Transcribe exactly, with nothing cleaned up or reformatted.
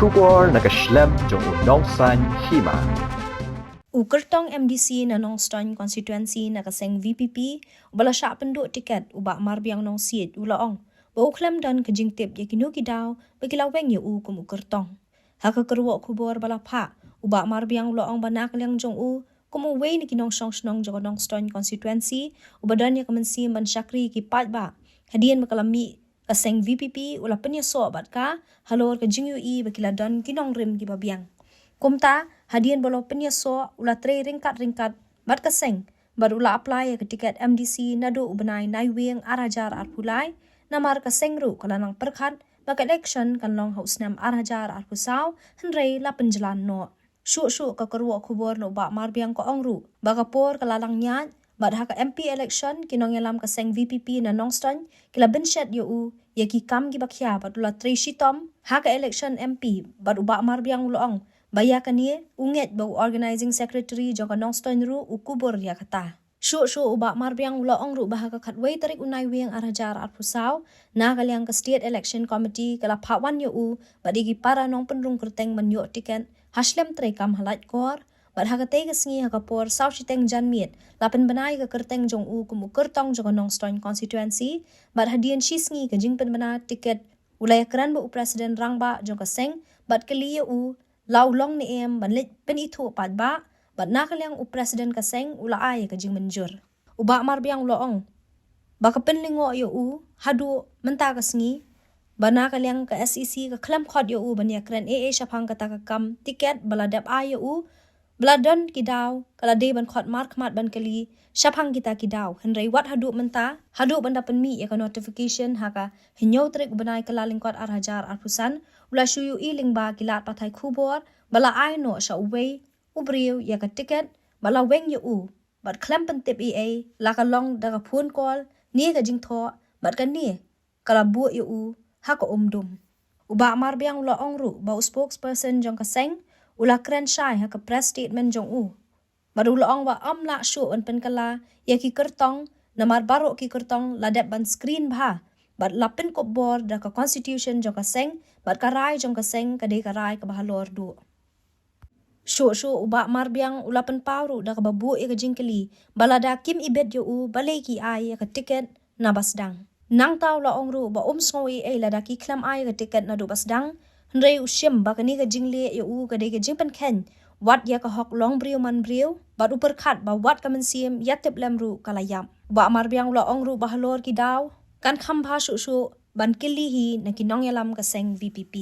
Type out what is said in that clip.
Khubor na ka shlem jong u Nongsaiñ Hima. U kyrtong M D C na Nongstoiñ constituency na ka seng V P P, uba la shah pynduh tiket, u Bah Marbiang Nongsiej, u la ong ba u khlem don ka jingtip ïa kino ki daw ba ki la weng ïa u kum u kyrtong. Ha ka kyrwoh khubor ba la phah, u Bah Marbiang u la ong ba na ka liang jong u kum uwei na ki nongshong shnong jong ka Nongstoiñ constituency, uba don ïa ka mynsiem ban shakri ïa ki paidbah, hadien ba ka la mih ka seng V P P, u la pynïasoh bad ka halor ka jingïohi ba ki la don ki nongrim kiba biang. Kumta, hadien ba la pynïasoh, u la trei ryngkat ryngkat bad ka seng, bad u la apply ïa ka tiket M D C naduh u bnai Naiwieng ar hajar arphew lai, namar ka seng ruh ka la nang pyrkhat ba ka election kan long ha u snem ar hajar arphew saw, hynrei la pynjlan noh. Shuh shuh ka kyrwoh khubor na u Bah Marbiang ka ong ruh ba ka por ka la lang ñiad, bad ha ka M P election, ki nongïalam ka seng V P P na Nongstoiñ ki la bynshet ïa u ïa ki kam kiba khia, bad u la trei shitom ha ka election M P, bad u Bah Marbiang u la ong ba ïa kane u ngeit ba u organising secretary jong ka Nongstoiñ ruh u kubur ïa kata. Shuh shuh u Bah Marbiang u la ong ruh ba ha ka khatwei tarik u Naiwieng ar hajar arphew saw, na ka liang ka State Election Committee ka la phah wan ïa u bad ïa ki para nongpynrung kyrteng ban ïoh tiket ha shlem treikam ha Laitkor, bad ha katei ka sngi ha ka por saw shiteng janmiet la pynbna ïa ka kyrteng jong u kum u kyrtong jong ka Nongstoiñ constituency, bad hadien shi sngi ka jingpynbna tiket u la ïakren bad u president rangbah jong ka seng bad kylli ïa u la u long ne em ban leit pynithuh paidbah, bad na ka liang u president ka seng u la ai ïa ka jingmynjur. U Bah Marbiang u la ong ba ka pynlyngngoh ïa u haduh mynta ka sngi, ba na ka liang ka S E C ka khlem khot ïa u ban ïakren ei ei shaphang kata ka kam tiket ba la dep ai ïa u, ba la don ki daw ka la dei ban khot markhmat ban kylli shaphang kita ki daw, hynrei wat haduh mynta, haduh ban da pynmih ïa ka notification ha ka hynñiew tarik u bnai Kyllalyngkot ar hajar arphew san, u la shu ïohi lyngba ki lad pathai khubor ba la ai noh sha uwei u briew ïa ka tiket, ba la weng ïa u, bad khlem pyntip ei ei, la ka long da ka phone call ne ka jingthoh, bad kane ka la buh ïa u ha ka umdum. U Bah Marbiang u la ong ruh ba u spokesperson jong ka seng u la kren shai ha ka press statement jong u, bad u la ong ba ym lah shuh ban pynkylla ïa ki kyrtong, namar baroh ki kyrtong la dep ban screen bha bad la pynkup bor da ka constitution jong ka seng, bad ka rai jong ka seng ka dei ka rai kaba halor duh. Shuh shuh u Bah Marbiang u la pynpaw ruh da kaba buh ïa ka jingkylli ba lada kim ibit ïa u, balei ki ai ïa ka tiket na ba sdang. Nangta u la ong ruh ba um sngew ei ei lada ki khlem ai ïa ka tiket naduh ba sdang, hynrei u shim ba kane ka jingleh ïa u ka dei ka jingpynkheiñ wat ïa ka hok long briew man briew, bad u pyrkhat ba wat ka mynsiem ïatip lem ruh ka la ïap. U Bah Marbiang u la ong ruh ba halor ki daw, kan kham bha shuh shuh ban kylli hi na ki nongïalam ka seng V P P.